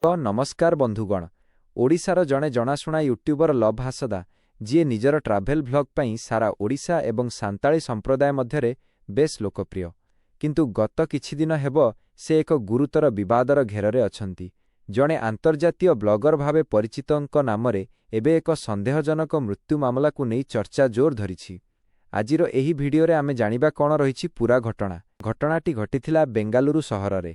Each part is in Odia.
ନମସ୍କାର ବନ୍ଧୁଗଣ। ଓଡ଼ିଶାର ଜଣେ ଜଣାଶୁଣା ୟୁଟ୍ୟୁବର ଲବ ହାସଦା, ଯିଏ ନିଜର ଟ୍ରାଭେଲ ଭ୍ଲଗ ପାଇଁ ସାରା ଓଡ଼ିଶା ଏବଂ ସାନ୍ତାଳୀ ସମ୍ପ୍ରଦାୟ ମଧ୍ୟରେ ବେଶ୍ ଲୋକପ୍ରିୟ। କିନ୍ତୁ ଗତ କିଛି ଦିନ ହେବ ସେ ଏକ ଗୁରୁତର ବିବାଦର ଘେରରେ ଅଛନ୍ତି। ଜଣେ ଆନ୍ତର୍ଜାତୀୟ ବ୍ଲଗର ଭାବେ ପରିଚିତ ଙ୍କ ନାମରେ ଏବେ ଏକ ସନ୍ଦେହଜନକ ମୃତ୍ୟୁ ମାମଲାକୁ ନେଇ ଚର୍ଚ୍ଚା ଜୋର ଧରିଛି। ଆଜିର ଏହି ଭିଡିଓରେ ଆମେ ଜାଣିବା କଣ ରହିଛି ପୂରା ଘଟଣା। ଘଟଣାଟି ଘଟିଥିଲା ବେଙ୍ଗାଲୁରୁ ସହରରେ।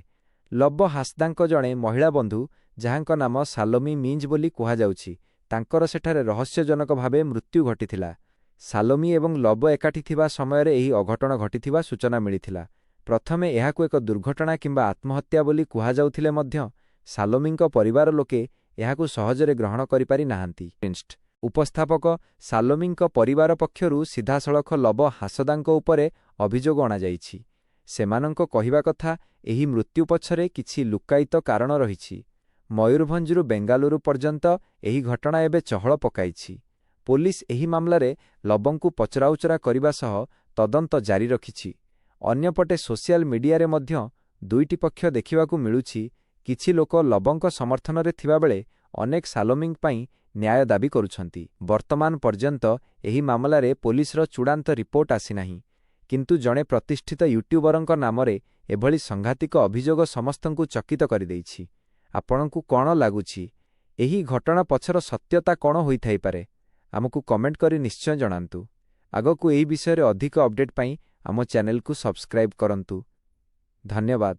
ଲବ ହାସଦାଙ୍କ ଜଣେ ମହିଳା ବନ୍ଧୁ, ଯାହାଙ୍କ ନାମ ସାଲୋମି ମିଞ୍ଜ ବୋଲି କୁହାଯାଉଛି, ତାଙ୍କର ସେଠାରେ ରହସ୍ୟଜନକ ଭାବେ ମୃତ୍ୟୁ ଘଟିଥିଲା। ସାଲୋମି ଏବଂ ଲବ ଏକାଠି ଥିବା ସମୟରେ ଏହି ଅଘଟଣ ଘଟିଥିବା ସୂଚନା ମିଳିଥିଲା। ପ୍ରଥମେ ଏହାକୁ ଏକ ଦୁର୍ଘଟଣା କିମ୍ବା ଆତ୍ମହତ୍ୟା ବୋଲି କୁହାଯାଉଥିଲେ ମଧ୍ୟ ସାଲୋମିଙ୍କ ପରିବାର ଲୋକେ ଏହାକୁ ସହଜରେ ଗ୍ରହଣ କରିପାରି ନାହାନ୍ତି। ଉପସ୍ଥାପକ ସାଲୋମିଙ୍କ ପରିବାର ପକ୍ଷରୁ ସିଧାସଳଖ ଲବ ହାଁସଦାଙ୍କ ଉପରେ ଅଭିଯୋଗ ଅଣାଯାଇଛି। ସେମାନଙ୍କ କହିବା କଥା, ଏହି ମୃତ୍ୟୁ ପଛରେ କିଛି ଲୁକ୍କାୟିତ କାରଣ ରହିଛି। ମୟୂରଭଞ୍ଜରୁ ବେଙ୍ଗାଲୁରୁ ପର୍ଯ୍ୟନ୍ତ ଏହି ଘଟଣା ଏବେ ଚହଳ ପକାଇଛି। ପୋଲିସ ଏହି ମାମଲାରେ ଲବଙ୍କୁ ପଚରାଉଚରା କରିବା ସହ ତଦନ୍ତ ଜାରି ରଖିଛି। ଅନ୍ୟପଟେ ସୋସିଆଲ ମିଡିଆରେ ମଧ୍ୟ ଦୁଇଟି ପକ୍ଷ ଦେଖିବାକୁ ମିଳୁଛି, କିଛି ଲୋକ ଲବଙ୍କ ସମର୍ଥନରେ ଥିବାବେଳେ ଅନେକ ସାଲୋମିଙ୍କ ପାଇଁ ନ୍ୟାୟ ଦାବି କରୁଛନ୍ତି। ବର୍ତ୍ତମାନ ପର୍ଯ୍ୟନ୍ତ ଏହି ମାମଲାରେ ପୋଲିସର ଚୂଡ଼ାନ୍ତ ରିପୋର୍ଟ ଆସିନାହିଁ। କିନ୍ତୁ ଜଣେ ପ୍ରତିଷ୍ଠିତ ୟୁଟ୍ୟୁବରଙ୍କ ନାମରେ ଏଭଳି ସଂଘାତିକ ଅଭିଯୋଗ ସମସ୍ତଙ୍କୁ ଚକିତ କରିଦେଇଛି। ଆପଣଙ୍କୁ କଣ ଲାଗୁଛି? ଏହି ଘଟଣା ପଛର ସତ୍ୟତା କଣ ହୋଇଥାଇପାରେ? ଆମକୁ କମେଣ୍ଟ କରି ନିଶ୍ଚୟ ଜଣାନ୍ତୁ। ଆଗକୁ ଏହି ବିଷୟରେ ଅଧିକ ଅପଡେଟ୍ ପାଇଁ ଆମ ଚ୍ୟାନେଲକୁ ସବସ୍କ୍ରାଇବ୍ କରନ୍ତୁ। ଧନ୍ୟବାଦ।